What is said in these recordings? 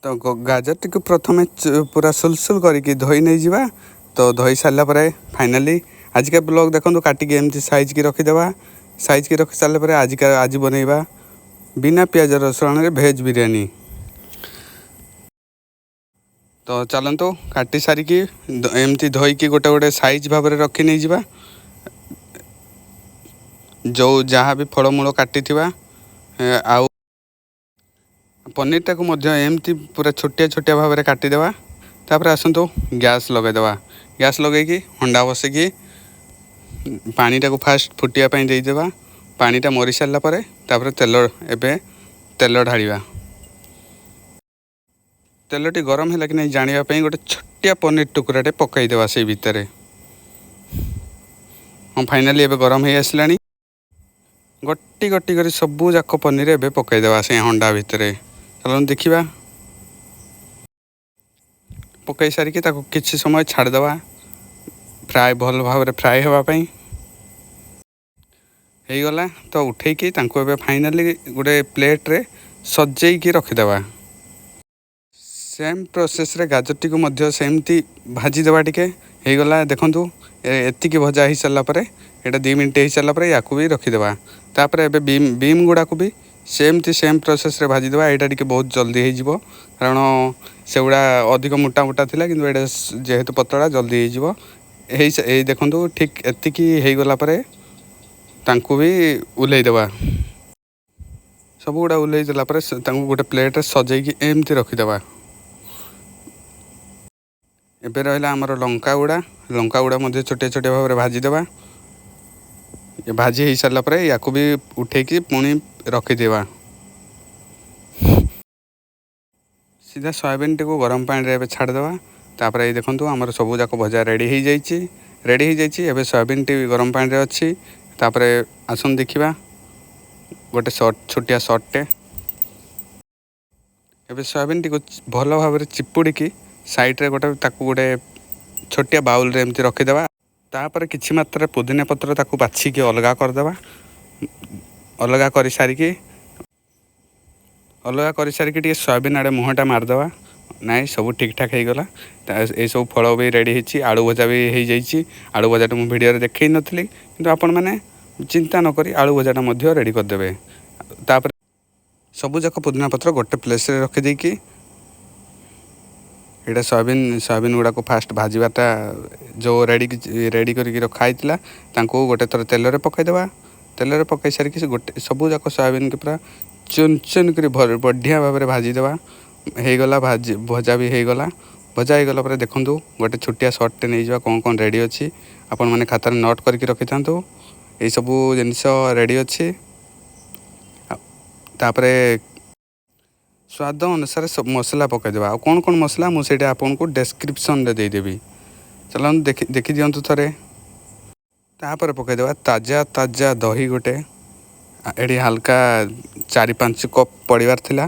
ତ ଗାଜରଟିକୁ ପ୍ରଥମେ ପୁରା ସୁଲସୁଲ କରିକି ଧୋଇ ନେଇଯିବା। ତ ଧୋଇ ସାରିଲା ପରେ ଫାଇନାଲି ଆଜିକା ବ୍ଲଗ୍ ଦେଖନ୍ତୁ, କାଟିକି ଏମିତି ସାଇଜ୍କି ରଖିଦେବା। ସାଇଜ୍କି ରଖି ସାରିଲା ପରେ ଆଜି ବନେଇବା ବିନା ପିଆଜ ରସୁଣରେ ଭେଜ୍ ବିରିୟାନୀ। ତ ଚାଲନ୍ତୁ, କାଟି ସାରିକି ଏମିତି ଧୋଇକି ଗୋଟେ ଗୋଟେ ସାଇଜ୍ ଭାବରେ ରଖି ନେଇଯିବା, ଯେଉଁ ଯାହା ବି ଫଳମୂଳ କାଟିଥିବା। ଆଉ ପନିରଟାକୁ ମଧ୍ୟ ଏମିତି ପୁରା ଛୋଟିଆ ଛୋଟିଆ ଭାବରେ କାଟିଦେବା। ତାପରେ ଆସନ୍ତୁ ଗ୍ୟାସ୍ ଲଗାଇଦେବା। ଗ୍ୟାସ୍ ଲଗାଇକି ହଣ୍ଡା ବସେଇକି ପାଣିଟାକୁ ଫାଷ୍ଟ ଫୁଟିବା ପାଇଁ ଦେଇଦେବା। ପାଣିଟା ମରି ସାରିଲା ପରେ ତାପରେ ତେଲ, ଏବେ ତେଲ ଢାଳିବା। ତେଲଟି ଗରମ ହେଲା କି ନାହିଁ ଜାଣିବା ପାଇଁ ଗୋଟେ ଛୋଟିଆ ପନିର ଟୁକୁରାଟେ ପକାଇଦେବା ସେଇ ଭିତରେ। ହଁ, ଫାଇନାଲି ଏବେ ଗରମ ହେଇ ଆସିଲାଣି। ଗୋଟି ଗୋଟି କରି ସବୁ ଯାକ ପନିର ଏବେ ପକାଇଦେବା ସେଇ ହଣ୍ଡା ଭିତରେ। ଚାଲନ୍ତୁ ଦେଖିବା। ପକାଇ ସାରିକି ତାକୁ କିଛି ସମୟ ଛାଡ଼ିଦେବା ଫ୍ରାଏ, ଭଲ ଭାବରେ ଫ୍ରାଏ ହେବା ପାଇଁ। ହେଇଗଲା ତ, ଉଠେଇକି ତାଙ୍କୁ ଏବେ ଫାଇନାଲି ଗୋଟେ ପ୍ଲେଟ୍ରେ ସଜେଇକି ରଖିଦେବା। ସେମ୍ ପ୍ରୋସେସ୍ରେ ଗାଜରଟିକୁ ମଧ୍ୟ ସେମିତି ଭାଜିଦେବା ଟିକେ। ହେଇଗଲା, ଦେଖନ୍ତୁ, ଏତିକି ଭଜା ହେଇସାରିଲା ପରେ, ଏଇଟା 2 ମିନିଟ୍ ହେଇସାରିଲା ପରେ ୟାକୁ ବି ରଖିଦେବା। ତାପରେ ଏବେ ବିମ୍ ଗୁଡ଼ାକୁ ବି ସେମିତି ସେମ୍ ପ୍ରୋସେସ୍ରେ ଭାଜିଦେବା। ଏଇଟା ଟିକେ ବହୁତ ଜଲ୍ଦି ହେଇଯିବ, କାରଣ ସେଗୁଡ଼ା ଅଧିକ ମୋଟା ମୋଟା ଥିଲା, କିନ୍ତୁ ଏଇଟା ଯେହେତୁ ପତଳା ଜଲ୍ଦି ହେଇଯିବ। ଏଇ ଦେଖନ୍ତୁ, ଠିକ୍ ଏତିକି ହେଇଗଲା ପରେ ତାଙ୍କୁ ବି ଓହ୍ଲେଇ ଦେବା। ସବୁଗୁଡ଼ା ଓହ୍ଲେଇ ଦେଲା ପରେ ତାଙ୍କୁ ଗୋଟେ ପ୍ଲେଟ୍ରେ ସଜେଇକି ଏମିତି ରଖିଦେବା। ଏବେ ରହିଲା ଆମର ଲଙ୍କା ଗୁଡ଼ା। ଲଙ୍କା ଗୁଡ଼ା ମଧ୍ୟ ଛୋଟିଆ ଛୋଟିଆ ଭାବରେ ଭାଜିଦେବା। ଭାଜି ହେଇସାରିଲା ପରେ ୟାକୁ ବି ଉଠେଇକି ପୁଣି ରଖିଦେବା। ସିଧା ସୋୟାବିନ୍ଟିକୁ ଗରମ ପାଣିରେ ଏବେ ଛାଡ଼ିଦେବା। ତାପରେ ଏଇ ଦେଖନ୍ତୁ, ଆମର ସବୁ ଯାକ ଭଜା ରେଡ଼ି ହେଇଯାଇଛି, ରେଡ଼ି ହେଇଯାଇଛି। ଏବେ ସୋୟାବିନ୍ଟି ଗରମ ପାଣିରେ ଅଛି। ତାପରେ ଆସନ୍ତୁ ଦେଖିବା ଗୋଟେ ସର୍ଟ, ଛୋଟିଆ ସର୍ଟଟେ। ଏବେ ସୋୟାବିନ୍ଟିକୁ ଭଲ ଭାବରେ ଚିପୁଡ଼ିକି ସାଇଡ଼୍ରେ ଗୋଟେ ତାକୁ ଗୋଟେ ଛୋଟିଆ ବାଉଲରେ ଏମିତି ରଖିଦେବା। ତାପରେ କିଛି ମାତ୍ରାରେ ପୁଦିନା ପତ୍ର ତାକୁ ବାଛିକି ଅଲଗା କରିଦେବା। ଅଲଗା କରିସାରିକି ଟିକେ ସୋୟାବିନ୍ ଆଡ଼େ ମୁହଁଟା ମାରିଦେବା। ନାଇଁ, ସବୁ ଠିକ୍ଠାକ୍ ହେଇଗଲା। ଏଇସବୁ ଫଳ ବି ରେଡ଼ି ହେଇଛି, ଆଳୁ ଭଜା ବି ହେଇଯାଇଛି। ଆଳୁ ଭଜାଟା ମୁଁ ଭିଡ଼ିଓରେ ଦେଖେଇ ନଥିଲି, କିନ୍ତୁ ଆପଣମାନେ ଚିନ୍ତା ନ କରି ଆଳୁ ଭଜାଟା ମଧ୍ୟ ରେଡ଼ି କରିଦେବେ। ତାପରେ ସବୁଯାକ ପୁଦିନା ପତ୍ର ଗୋଟେ ପ୍ଲେସ୍ରେ ରଖିଦେଇକି ଏଇଟା ସୋୟାବିନ୍ ଗୁଡ଼ାକୁ ଫାଷ୍ଟ ଭାଜିବାଟା ଯେଉଁ ରେଡ଼ି କରିକି ରଖା ହେଇଥିଲା, ତାଙ୍କୁ ଗୋଟେ ଥର ତେଲରେ ପକାଇଦେବା। ତେଲରେ ପକାଇ ସାରିକି ସେ ଗୋଟେ ସବୁ ଯାକ ସୋୟାବିନ୍କି ପୁରା ଚୁନ ଚୁନ କରି ବଢ଼ିଆ ଭାବରେ ଭାଜିଦେବା। ହେଇଗଲା, ଭଜା ବି ହେଇଗଲା। ଭଜା ହେଇଗଲା ପରେ ଦେଖନ୍ତୁ, ଗୋଟେ ଛୋଟିଆ ସର୍ଟଟେ ନେଇଯିବା। କ'ଣ କ'ଣ ରେଡ଼ି ଅଛି ଆପଣମାନେ ଖାତାରେ ନୋଟ୍ କରିକି ରଖିଥାନ୍ତୁ। ଏଇସବୁ ଜିନିଷ ରେଡ଼ି ଅଛି। ତାପରେ ସ୍ୱାଦ ଅନୁସାରେ ସବୁ ମସଲା ପକାଇଦେବା। ଆଉ କ'ଣ କ'ଣ ମସଲା ମୁଁ ସେଇଟା ଆପଣଙ୍କୁ ଡେସ୍କ୍ରିପସନ୍ରେ ଦେଇଦେବି। ଚାଲନ୍ତୁ ଦେଖିଦିଅନ୍ତୁ ଥରେ। ତାପରେ ପକାଇଦେବା ତାଜା ତାଜା ଦହି ଗୋଟେ। ଏଠି ହାଲକା 4-5 କପ୍ ପଡ଼ିବାର ଥିଲା।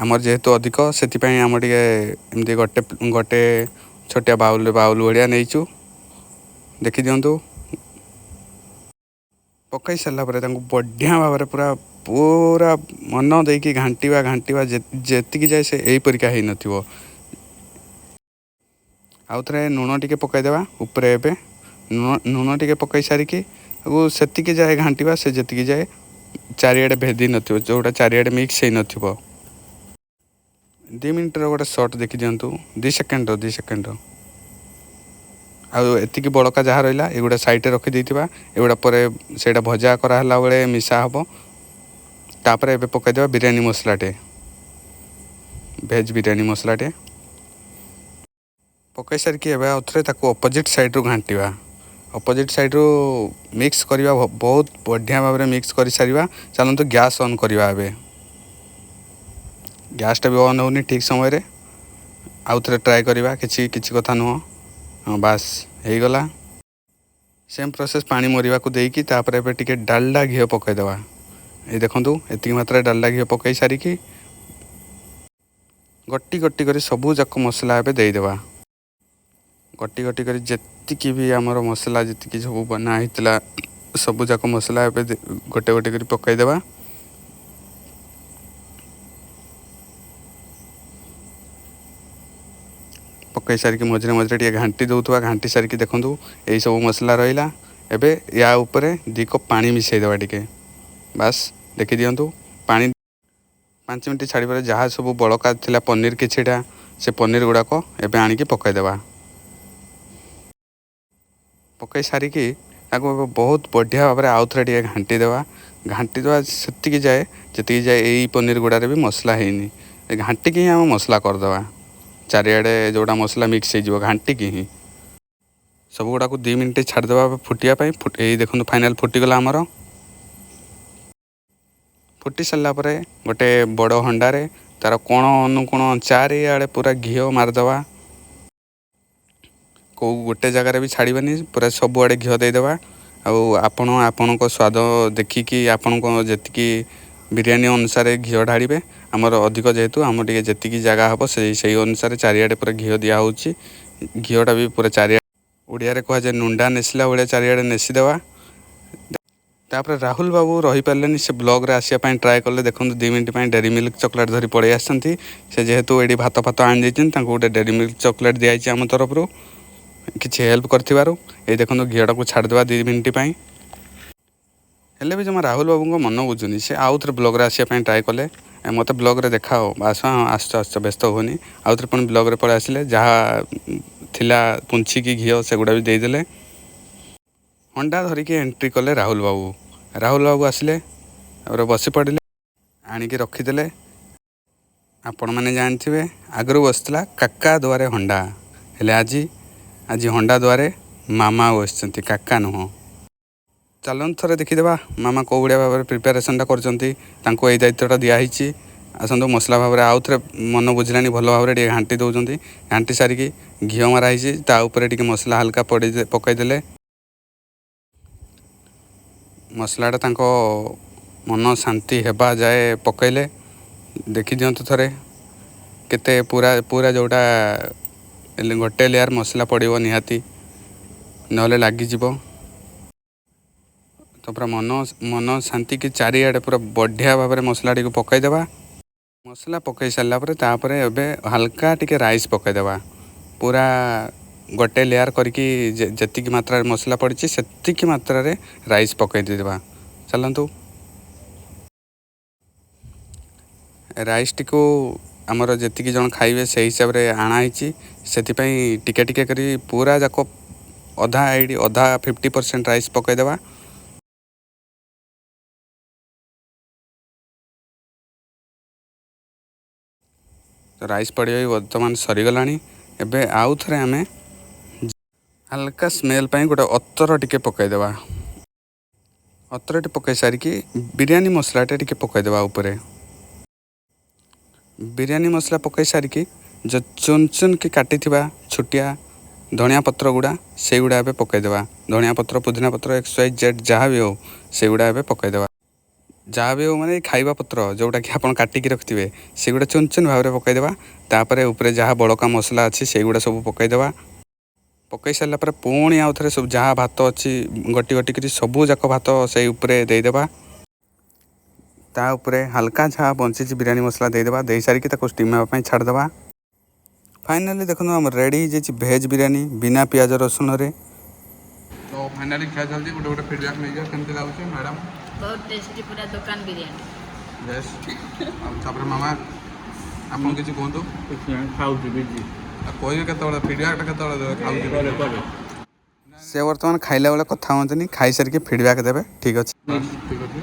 ଆମର ଯେହେତୁ ଅଧିକ, ସେଥିପାଇଁ ଆମେ ଟିକେ ଏମିତି ଗୋଟେ ଗୋଟେ ଛୋଟିଆ ବାଉଲ ଭଳିଆ ନେଇଛୁ। ଦେଖିଦିଅନ୍ତୁ। ପକାଇ ସାରିଲା ପରେ ତାଙ୍କୁ ବଢ଼ିଆ ଭାବରେ ପୁରା ପୁରା ମନ ଦେଇକି ଘାଣ୍ଟିବା, ଘାଣ୍ଟିବା ଯେତିକି ଯାଏ ସେ ଏଇପରିକା ହେଇନଥିବ। ଆଉ ଥରେ ଲୁଣ ଟିକେ ପକାଇଦେବା ଉପରେ। ଏବେ ଲୁଣ ଟିକେ ପକାଇ ସାରିକି ତାକୁ ସେତିକି ଯାଏ ଘାଣ୍ଟିବା, ସେ ଯେତିକି ଯାଏ ଚାରିଆଡ଼େ ଭେଦି ନଥିବ, ଯେଉଁଟା ଚାରିଆଡ଼େ ମିକ୍ସ ହେଇନଥିବ। 2 ମିନିଟ୍ର ଗୋଟେ ସର୍ଟ ଦେଖିଦିଅନ୍ତୁ, 2 ସେକେଣ୍ଡର, 2 ସେକେଣ୍ଡର। ଆଉ ଏତିକି ବଳକା ଯାହା ରହିଲା, ଏଗୁଡ଼ା ସାଇଡ଼୍ରେ ରଖିଦେଇଥିବା। ଏଗୁଡ଼ା ପରେ ସେଇଟା ଭଜା କରାହେଲା ବେଳେ ମିଶା ହେବ। ତାପରେ ଏବେ ପକାଇଦେବା ବିରିୟାନୀ ମସଲାଟେ, ଭେଜ୍ ବିରିୟାନୀ ମସଲାଟେ ପକାଇ ସାରିକି ଏବେ ଆଉ ଥରେ ତାକୁ ଅପୋଜିଟ୍ ସାଇଡ଼୍ରୁ ଘାଣ୍ଟିବା, ଅପୋଜିଟ୍ ସାଇଡ଼୍ରୁ ମିକ୍ସ କରିବା। ବହୁତ ବଢ଼ିଆ ଭାବରେ ମିକ୍ସ କରିସାରିବା। ଚାଲନ୍ତୁ ଗ୍ୟାସ୍ ଅନ୍ କରିବା। ଏବେ ଗ୍ୟାସ୍ଟା ବି ଅନ୍ ହେଉନି ଠିକ୍ ସମୟରେ। ଆଉ ଥରେ ଟ୍ରାଏ କରିବା, କିଛି କିଛି କଥା ନୁହଁ। ହଁ, ବାସ୍ ହେଇଗଲା। ସେମ୍ ପ୍ରୋସେସ୍ ପାଣି ମରିବାକୁ ଦେଇକି ତାପରେ ଏବେ ଟିକେ ଡାଲଡା ଘିଅ ପକାଇଦେବା। ଏଇ ଦେଖନ୍ତୁ, ଏତିକି ମାତ୍ରାରେ ଡାଲଡା ଘିଅ ପକାଇ ସାରିକି ଗୋଟି ଗୋଟି କରି ସବୁ ଯାକ ମସଲା ଏବେ ଦେଇଦେବା। ଗୋଟି ଗୋଟି କରି ଯେତିକି ବି ଆମର ମସଲା ଯେତିକି ସବୁ ବନା ହେଇଥିଲା, ସବୁ ଯାକ ମସଲା ଏବେ ଗୋଟେ ଗୋଟେ କରି ପକାଇଦେବା। ପକାଇ ସାରିକି ମଝିରେ ମଝିରେ ଟିକେ ଘାଣ୍ଟି ଦେଉଥିବା। ଘାଣ୍ଟି ସାରିକି ଦେଖନ୍ତୁ, ଏଇସବୁ ମସଲା ରହିଲା। ଏବେ ୟା ଉପରେ 2 କପ୍ ପାଣି ମିଶାଇଦେବା ଟିକେ। ବାସ୍, ଦେଖିଦିଅନ୍ତୁ ପାଣି। 5 ମିନିଟ୍ ଛାଡ଼ି ପରେ ଯାହା ସବୁ ବଳକା ଥିଲା ପନିର କିଛିଟା, ସେ ପନିର ଗୁଡ଼ାକ ଏବେ ଆଣିକି ପକାଇଦେବା। ପକାଇ ସାରିକି ତାକୁ ଏବେ ବହୁତ ବଢ଼ିଆ ଭାବରେ ଆଉ ଥରେ ଟିକେ ଘାଣ୍ଟି ଦେବା। ଘାଣ୍ଟି ଦେବା ସେତିକି ଯାଏ, ଯେତିକି ଯାଏ ଏଇ ପନିର ଗୁଡ଼ାରେ ବି ମସଲା ହେଇନି। ଘାଣ୍ଟିକି ହିଁ ଆମେ ମସଲା କରିଦେବା। ଚାରିଆଡ଼େ ଯେଉଁଟା ମସଲା ମିକ୍ସ ହେଇଯିବ ଘାଣ୍ଟିକି ହିଁ। ସବୁ ଗୁଡ଼ାକୁ 2 ମିନିଟ୍ ଛାଡ଼ିଦେବା ଫୁଟିବା ପାଇଁ। ଏଇ ଦେଖନ୍ତୁ, ଫାଇନାଲ୍ ଫୁଟିଗଲା ଆମର। ଫୁଟି ସାରିଲା ପରେ ଗୋଟେ ବଡ଼ ହଣ୍ଡାରେ ତାର କୋଣ ଅନୁକୋଣ ଚାରିଆଡ଼େ ପୁରା ଘିଅ ମାରିଦେବା। କେଉଁ ଗୋଟେ ଜାଗାରେ ବି ଛାଡ଼ିବାନି, ପୁରା ସବୁଆଡ଼େ ଘିଅ ଦେଇଦେବା। ଆଉ ଆପଣ ଆପଣଙ୍କ ସ୍ୱାଦ ଦେଖିକି, ଆପଣଙ୍କ ଯେତିକି ବିରିୟାନୀ ଅନୁସାରେ ଘିଅ ଢାଳିବେ। ଆମର ଅଧିକ ଯେହେତୁ, ଆମର ଟିକେ ଯେତିକି ଜାଗା ହେବ, ସେଇ ସେଇ ଅନୁସାରେ ଚାରିଆଡ଼େ ପୁରା ଘିଅ ଦିଆହେଉଛି। ଘିଅଟା ବି ପୁରା ଚାରିଆଡ଼େ, ଓଡ଼ିଆରେ କୁହାଯାଏ ନୁଣ୍ଡା ନେସିଲା ଭଳିଆ, ଚାରିଆଡ଼େ ନେସିଦେବା। ତାପରେ ରାହୁଲ ବାବୁ ରହିପାରିଲେନି, ସେ ବ୍ଲଗ୍ରେ ଆସିବା ପାଇଁ ଟ୍ରାଏ କଲେ। ଦେଖନ୍ତୁ, 2 ମିନିଟ୍ ପାଇଁ ଡେରି ମିଲ୍କ ଚକୋଲେଟ୍ ଧରି ପଳେଇ ଆସିଛନ୍ତି। ସେ ଯେହେତୁ ଏଇଠି ଭାତ ଫାତ ଆଣି ଦେଇଛନ୍ତି, ତାଙ୍କୁ ଗୋଟେ ଡେରି ମିଲ୍କ ଚକୋଲେଟ୍ ଦିଆହେଇଛି ଆମ ତରଫରୁ କିଛି ହେଲ୍ପ କରିଥିବାରୁ। ଏଇ ଦେଖନ୍ତୁ, ଘିଅଟାକୁ ଛାଡ଼ିଦେବା 2 ମିନିଟ୍ ପାଇଁ। ହେଲେ ବି ଜମା ରାହୁଲ ବାବୁଙ୍କ ମନ ବୁଝୁନି। ସେ ଆଉ ଥରେ ବ୍ଲଗ୍ରେ ଆସିବା ପାଇଁ ଟ୍ରାଏ କଲେ। "ମୋତେ ବ୍ଲଗ୍ରେ ଦେଖାଅ।" ଆସ, ହଁ, ଆସୁଛ ଆସୁଛ, ବ୍ୟସ୍ତ ହୁଅନି। ଆଉ ଥରେ ପୁଣି ବ୍ଲଗ୍ରେ ପଳେଇ ଆସିଲେ। ଯାହା ଥିଲା ପୁଞ୍ଛିକି ଘିଅ, ସେଗୁଡ଼ା ବି ଦେଇଦେଲେ। ହଣ୍ଡା ଧରିକି ଏଣ୍ଟ୍ରି କଲେ ରାହୁଲ ବାବୁ। ରାହୁଲ ବାବୁ ଆସିଲେ, ତାପରେ ବସି ପଡ଼ିଲେ, ଆଣିକି ରଖିଦେଲେ। ଆପଣମାନେ ଜାଣିଥିବେ, ଆଗରୁ ବସିଥିଲା କାକା ଦୁଆରେ ହଣ୍ଡା। ହେଲେ ଆଜି ଆଜି ହଣ୍ଡା ଦୁଆରେ ମାମା ବସିଛନ୍ତି, କାକା ନୁହଁ। ଚାଲନ୍ତୁ ଥରେ ଦେଖିଦେବା ମାମା କେଉଁ ଭଳିଆ ଭାବରେ ପ୍ରିପାରେସନ୍ଟା କରୁଛନ୍ତି। ତାଙ୍କୁ ଏଇ ଦାୟିତ୍ୱଟା ଦିଆହେଇଛି। ଆସନ୍ତୁ, ମସଲା ଭାବରେ ଆଉ ଥରେ ମନ ବୁଝିଲାନି, ଭଲ ଭାବରେ ଟିକେ ଘାଣ୍ଟି ଦେଉଛନ୍ତି। ଘାଣ୍ଟି ସାରିକି ଘିଅ ମରା ହେଇଛି, ତା ଉପରେ ଟିକେ ମସଲା ହାଲକା ପଡ଼ି ପକାଇଦେଲେ। ମସଲାଟା ତାଙ୍କ ମନ ଶାନ୍ତି ହେବା ଯାଏ ପକାଇଲେ। ଦେଖିଦିଅନ୍ତୁ ଥରେ କେତେ ପୁରା ପୁରା ଯେଉଁଟା ଗୋଟେ ଲେୟାର ମସଲା ପଡ଼ିବ ନିହାତି, ନହେଲେ ଲାଗିଯିବ। ତ ପୁରା ମନ ମନ ଶାନ୍ତିକି ଚାରିଆଡ଼େ ପୁରା ବଢ଼ିଆ ଭାବରେ ମସଲାଟିକୁ ପକାଇଦେବା। ମସଲା ପକାଇ ସାରିଲା ପରେ ତାପରେ ଏବେ ହାଲକା ଟିକେ ରାଇସ୍ ପକାଇଦେବା। ପୁରା ଗୋଟେ ଲେୟାର କରିକି ଯେତିକି ମାତ୍ରାରେ ମସଲା ପଡ଼ିଛି, ସେତିକି ମାତ୍ରାରେ ରାଇସ୍ ପକାଇ ଦେଇଦେବା। ଚାଲନ୍ତୁ, ରାଇସ୍ଟିକୁ ଆମର ଯେତିକି ଜଣ ଖାଇବେ, ସେଇ ହିସାବରେ ଆଣା ହେଇଛି। ସେଥିପାଇଁ ଟିକେ ଟିକେ କରି ପୁରା ଯାକ ଅଧା, ଏଇଠି ଅଧା, 50% ରାଇସ୍ ପକାଇଦେବା। ତ ରାଇସ୍ ପଡ଼ିବା ବି ବର୍ତ୍ତମାନ ସରିଗଲାଣି। ଏବେ ଆଉ ଥରେ ଆମେ ହାଲକା ସ୍ମେଲ୍ ପାଇଁ ଗୋଟେ ଅତର ଟିକେ ପକାଇଦେବା। ଅତରଟି ପକାଇ ସାରିକି ବିରିୟାନୀ ମସଲାଟା ଟିକେ ପକାଇଦେବା ଉପରେ। ବିରିୟାନୀ ମସଲା ପକାଇ ସାରିକି ଯେଉଁ ଚୁନ ଚୁନକି କାଟିଥିବା ଛୋଟିଆ ଧଣିଆ ପତ୍ର ଗୁଡ଼ା, ସେଇଗୁଡ଼ା ଏବେ ପକାଇଦେବା। ଧଣିଆ ପତ୍ର, ପୁଦିନା ପତ୍ର, ଏକ୍ସ ୱାଇ ଜେଡ଼୍ ଯାହା ବି ହଉ, ସେଇଗୁଡ଼ା ଏବେ ପକାଇଦେବା। ଯାହା ବି ହଉ ମାନେ ଖାଇବା ପତ୍ର ଯେଉଁଟାକି ଆପଣ କାଟିକି ରଖିଥିବେ, ସେଗୁଡ଼ା ଚୁନ ଚୁନ ଭାବରେ ପକାଇଦେବା। ତାପରେ ଉପରେ ଯାହା ବଳକା ମସଲା ଅଛି, ସେଇଗୁଡ଼ା ସବୁ ପକାଇଦେବା। ପକାଇ ସାରିଲା ପରେ ପୁଣି ଆଉ ଥରେ ସବୁ ଯାହା ଭାତ ଅଛି, ଗୋଟି ଗୋଟି କରି ସବୁ ଯାକ ଭାତ ସେଇ ଉପରେ ଦେଇଦେବା। ତା ଉପରେ ହାଲକା ଯାହା ବଞ୍ଚିଛି ବିରିୟାନୀ ମସଲା ଦେଇଦେବା। ଦେଇ ସାରିକି ତାକୁ ଷ୍ଟିମ୍ ହେବା ପାଇଁ ଛାଡ଼ିଦେବା। ଫାଇନାଲି ଦେଖନ୍ତୁ, ଆମର ରେଡ଼ି ହେଇଯାଇଛି ଭେଜ୍ ବିରିୟାନୀ ବିନା ପିଆଜ ରସୁଣରେ। ତ ଫାଇନାଲି ଖିଆ ଚାଲିଛି। ଗୋଟେ ଗୋଟେ ଫିଡ଼ବ୍ୟାକ୍ ନେଇଯିବା। କେମିତି ଲାଗୁଛି ମ୍ୟାଡ଼ାମ୍? ବହୁତ ଟେଷ୍ଟି, ପୁରା ଦୋକାନ ବିରିୟାନୀ। ବେଶ। ଆଉ ତାପରେ ମାମା, ଆପଣ କିଛି କୁହନ୍ତୁ। କିଛି ନାହିଁ, ଖାଉଛି, ବିଜି। ଆଉ କହିବେ କେତେବେଳେ, ଫିଡ଼ବ୍ୟାକ୍ଟା କେତେବେଳେ ଦେବେ? ଖାଉଛି। ପରେ ପରେ। ସେ ବର୍ତ୍ତମାନ ଖାଇଲା ବେଳେ କଥା ହୁଅନ୍ତିନି, ଖାଇସାରିକି ଫିଡ଼ବ୍ୟାକ୍ ଦେବେ। ଠିକ୍ ଅଛି। ଠିକ୍ ଅଛି।